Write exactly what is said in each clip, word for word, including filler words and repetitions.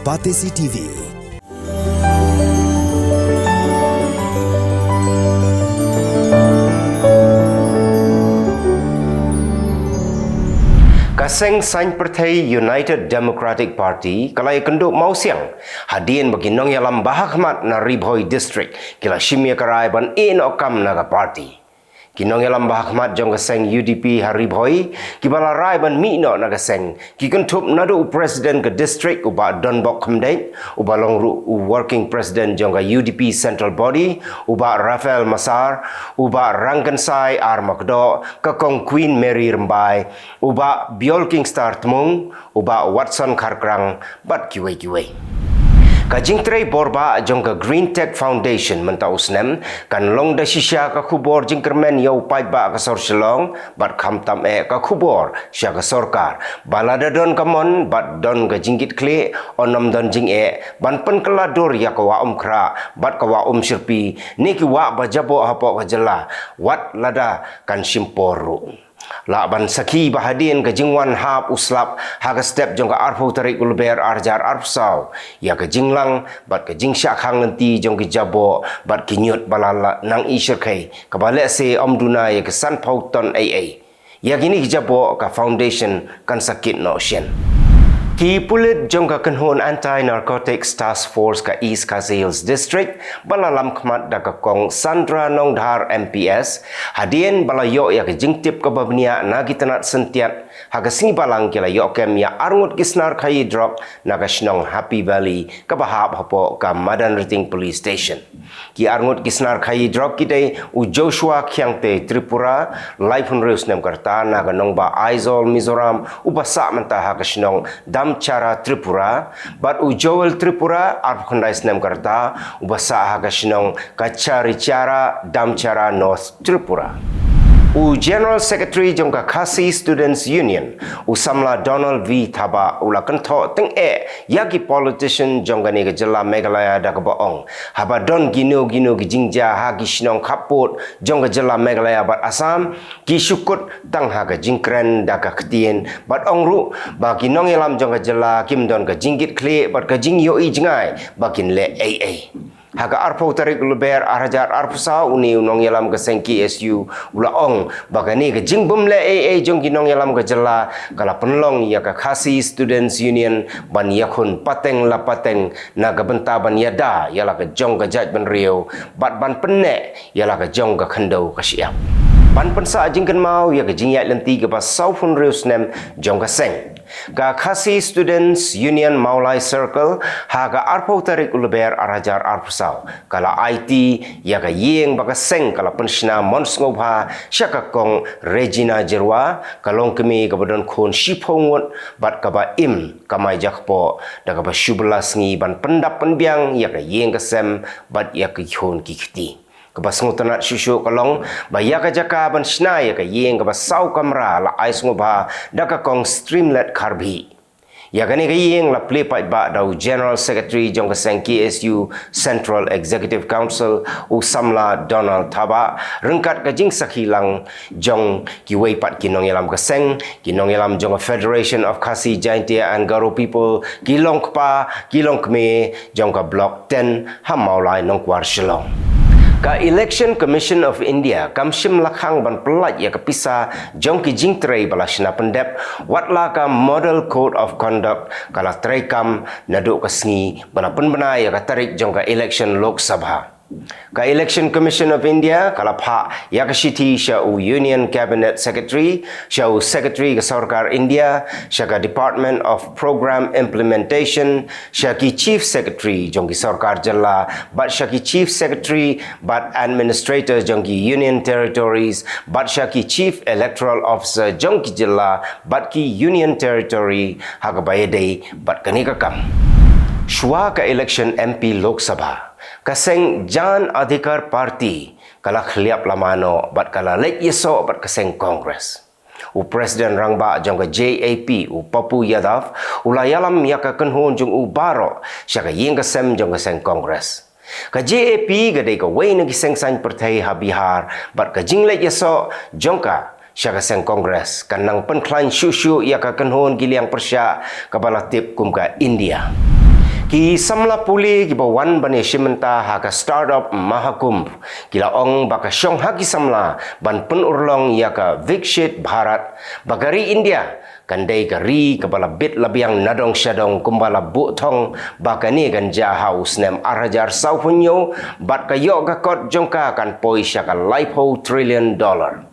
Batesi T V. Ka seng saiñ pyrthei United Democratic Party ka la ïakynduh mawsiang hadien ba ki nongïalam ba ha khmat na Ri Bhoi District ki la shim ïa ka rai ban ïeh noh kam na ka party. Ki nongïalam ba ha khmat jong ka seng U D P ha Ri Bhoi kiba la rai ban mih noh na ka seng ki kynthup naduh u president ka district u Bah Donbok Khymdeit, uba long ruh u working president jong ka U D P central body, u Bah Raphael Masar, u Bah Rangkynsai R Makdoh, ka Kong Queen Mary Rymbai, u Bah Biol Kingstar Tmung, u Bah Watson Kharkrang bad kiwei kiwei. Ka jingtrei bor bah jong ka Green Tech Foundation mynta u snem kan long da shisha ka khubor jingkyrmen ïa u paidbah ka sor Shillong bad khamtam eh ka khubor sha ka sorkar ba lada don ka mon bad don ka jingkitkhlieh, ym don jingeh ban pynkylla dur ïa ka Wah Umkhrah bad ka Wah Umshyrpi ne ki wah ba jaboh hapoh ka jylla, wat lada kan shim por ruh. Lah ban sakhi ba hadien ka jingwan hap u slap ha ka step jong ka arphew tarik u Lber ar hajar arphew saw, ïa ka jinglang bad ka jingshah khang lynti jong ki jaboh bad ki ñiut ba la nang i shyrkhei kaba lehse ym duna ïa ka sanphew ton ei ei. Ïa kine ki jaboh ka foundation kan sa kit noh shen. Ki pulit jong ka kynhun Anti Narcotics Task Force ka East Khasi Hills District ba la lam khmat da ka Kong Sandra Nongdhar M P S, hadien ba la ïoh ïa ka jingtip kaba bniah na ki tnat syntiat, ha ka sngi Balang ki la ïoh kem ïa arngut ki snar khaïi drok na ka shnong Happy Valley kaba hap hapoh ka Madanrting Police Station. Ki arngut ki snar khaïi drok ki dei u Joshua Khiangte Tripura, laiphew hynriew snem ka rta, na ka nongbah Aizawl Mizoram, uba sah mynta ha ka shnong Damchara Tripura, bad u Joel Tripura, arphew khyndai snem ka rta, uba sah ha ka shnong Kacharichara, Damchara North, Tripura. U General Secretary jong ka Khasi Students Union, u samla Donald V Thabah, u la kynthoh tyngeh ïa ki politician jong kane ka jylla Meghalaya da kaba ong, haba don kino kino ki jingjia ha ki shnong khappud jong ka jylla Meghalaya bad Assam, ki shu kut tang ha ka jingkren da ka ktien bad ong ruh ba ki nongïalam jong ka jylla kim don ka jingkitkhlieh bad ka jingïohi jngai ba kin leh ei ei. Ha ka arphew tarik u Lber ar hajar arphew saw, une u nongïalam ka seng K S U u la ong ba kane ka jingbym leh ei ei jong ki nongïalam ka jylla ka la pynlong ïa ka Khasi Students Union ban ïakhun pateng la pateng na ka bynta ban ïada ïa la ka jong ka jaitbynriew bad ban pynneh ïa la ka jong ka khyndew ka shyiap, ban pynsah jingkynmaw ïa ka jingïaid lynti kaba sawphew hynriew snem jong ka seng. Ka Khasi Students Union Mawlai Circle ha ka arphew tarik u Lber ar hajar arphew saw ka la aiti ïa ka ïing ba ka seng ka la pynshna mon sngewbha sha ka Kong Regina Jyrwa, ka longkmie kaba don khun shiphew ngut bad kaba im kamai jakpoh, da kaba shu bylla sngi ban pyndap pynbiang ïa ka ïing ka sem bad ïa ki khun ki kti. Kaba sngewtynnat shuh shuh ka long ba ïa ka jaka ban shna ïa ka ïing kaba saw kamra la ai sngewbha da ka Kong Streamlet Kharbhih. Ïa kane ka ïing la plie paidbah da u General Secretary jong ka seng K S U Central Executive Council, u samla Donald Thabah, ryngkat ka jingsakhi lang jong kiwei pat ki nongïalam ka seng, ki nongïalam jong ka Federation of Khasi Jaintia and Garo People, ki longkpa ki longkmie jong ka Block ten ha Mawlai Nongkwar Shillong. Ka Election Commission of India kam shym la khang ban pyllait ïa ka pisa jong ki jingtrei ba la shna pyndep, wat la ka Model Code of Conduct ka la treikam naduh ka sngi ba la pynbna ïa ka tarik jong ka election Lok Sabha. Ka Election Commission of India ka la phah ïa ka shithi sha u Union Cabinet Secretary, sha u Secretary ka Sorkar India, sha ka Department of Program Implementation, sha ki Chief Secretary jong ki sorkar jylla bad sha ki Chief Secretary bad Administrator jong ki Union Territories bad sha ki Chief Electoral Officer jong ki jylla bad ki Union Territory ha kaba ïadei bad kane ka kam. Shuwa ka election M P Lok Sabha, ka seng Jan Adhikar Party ka la khliap lama noh bad ka la leit ïasoh bad ka seng Congress. U President Rangbah jong ka J A P, u Pappu Yadav, u la ïalam ïa ka kynhun jong u baroh sha ka ïing ka sem jong ka seng Congress. Ka J A P ka dei kawei na ki seng saiñ pyrthei ha Bihar bad ka jingleit ïasoh jong ka sha ka seng Congress kan nang pynkhlaiñ shuh shuh ïa ka kynhun ki liang pyrshah kaba la tip kum ka India. Ki samla pule kiba wan ban ïashim bynta ha ka Startup Mahakumbh ki la ong ba ka shong ha ki samla ban pynurlong ïa ka Viksit Bharat ba ka ri India kan dei ka ri kaba la bit la biang nadong shadong kumba la buh thong ba kane kan jia ha u snem ar hajar sawphew hynñiew bad ka ïoh ka kot jong ka kan poi sha ka laiphew trillion dollar.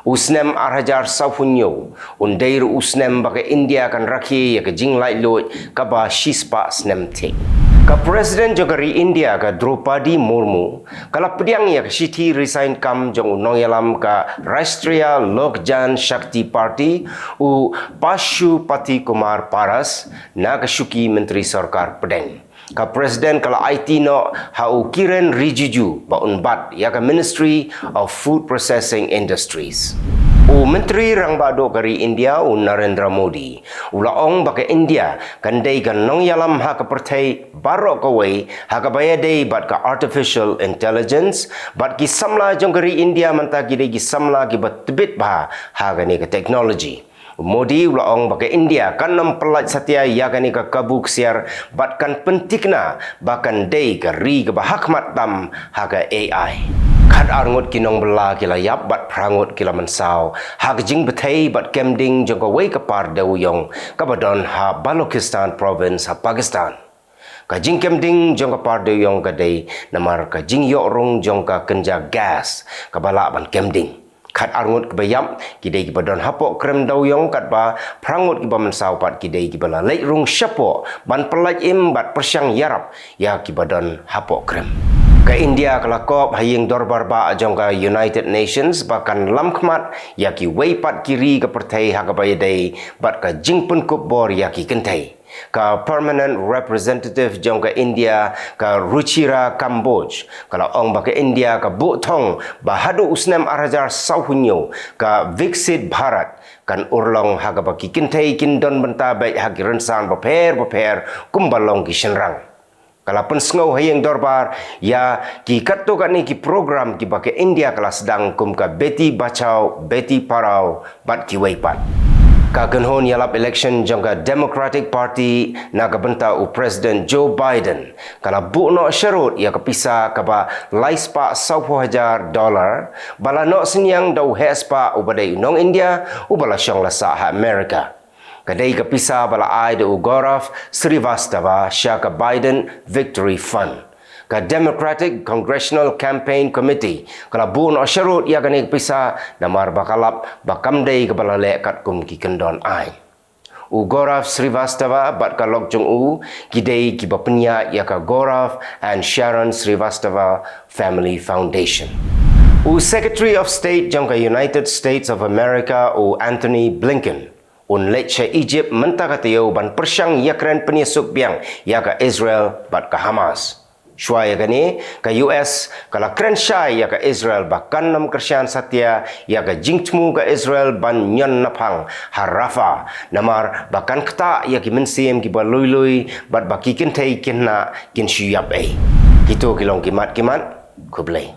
U snem ar hajar sawphew hynñiew un dei ruh u snem ba ka India kan rakhe ïa ka jinglaitluid kaba shispah snem thik. Ka President jong ka ri India ka Droupadi Murmu ka la pdiang ïa ka shithi resign kam jong u nongïalam ka Rashtriya Lok Jan Shakti Party u Pashupati Kumar Paras na ka shuki Myntri Sorkar Pdeng. Ka President ka la aiti noh ha u Kiren Rijiju ba un bat ïa ka Ministry of Food Processing Industries. U Myntri Rangbah Duh ka ri India u Narendra Modi u la ong ba ka India kan dei ka nongïalam ha ka pyrthei baroh kawei ha kaba ïadei bad ka artificial intelligence bad ki samla jong ka ri India mynta ki dei ki samla kiba tbit bha ha kane ka technology. Modi u la ong ba ka India kan ym pyllait satia ïa kane ka kabu ksiar bad kan pyntikna ba kan dei ka ri kaba hakhmat tam ha ka A I. Khatar ngut ki nongbylla ki la ïap bad phra ngut ki la mynsaw ha ka jingbthei bad kem ding jong kawei ka par dewïong kaba don ha Balochistan province ha Pakistan. Ka jingkem ding jong ka par dewïong ka dei namar ka jingïoh rung jong ka kynja gas kaba lah ban kem ding. Khatar ngut kiba ïap ki dei kiba don hapoh krem dewïong katba phra ngut kiba mynsaw pat ki dei kiba la leit rung shapoh ban pyllait im bad pyrshang ïarap ïa kiba don hapoh krem. Ka India ka la kop ha ïing dorbar bah jong ka United Nations ba kan lamkhmat ïa kiwei pat ki ri ka pyrthei ha kaba ïadei bad ka jingpynkup bor ïa ki kynthei. Ka Permanent Representative jong ka India ka Ruchira Kamboj ka la ong ba ka India ka buh thong ba haduh u snem ar hajar sawphew hynñiew ka Viksit Bharat kan urlong ha kaba ki kynthei kin don bynta beit ha ki rynsan bapher bapher kumba long ki shynrang. Ka la pynsngew ha ïing dorbar ïa ki katto katne ki program kiba ka India ka la sdang kum ka Beti Bachao Beti Padhao bad kiwei pat. Ka kynhun ïalap election jong ka Democratic Party na ka bynta u President Joe Biden ka la buh noh sharud ïa ka pisa kaba lai spah sawphew hajar dollar ba la noh synñiang da u heh spah uba dei u nong India uba la shong la sah ha America. Ka dei ka pisa ba la ai da u Gaurav Srivastava sha ka Biden Victory Fund. Ka Democratic Congressional Campaign Committee ka la buh noh sharud ïa kane ka pisa namar ba ka lap ba kam dei kaba la leh katkum ki kyndon aiñ. U Gaurav Srivastava bad ka lok jong u ki dei kiba pynïaid ïa ka Gaurav and Sharon Srivastava Family Foundation. U Secretary of State jong ka United States of America u Antony Blinken un leit sha Egypt mynta ka taïew ban pyrshang ïakren pynïasuk biang ïa ka Israel bad ka Hamas. Shuwa ïa kane, ka U S ka la kren shai ïa ka Israel ba kan ym kyrshan satia ïa ka jingthmu ka Israel ban ñion naphang ha Rafah namar ba kan ktah ïa ki mynsiem kiba lui lui bad ba ki kynthei ki khynnah kin shu ïap ei. Kito ki long ki mat ki mat. Khublei.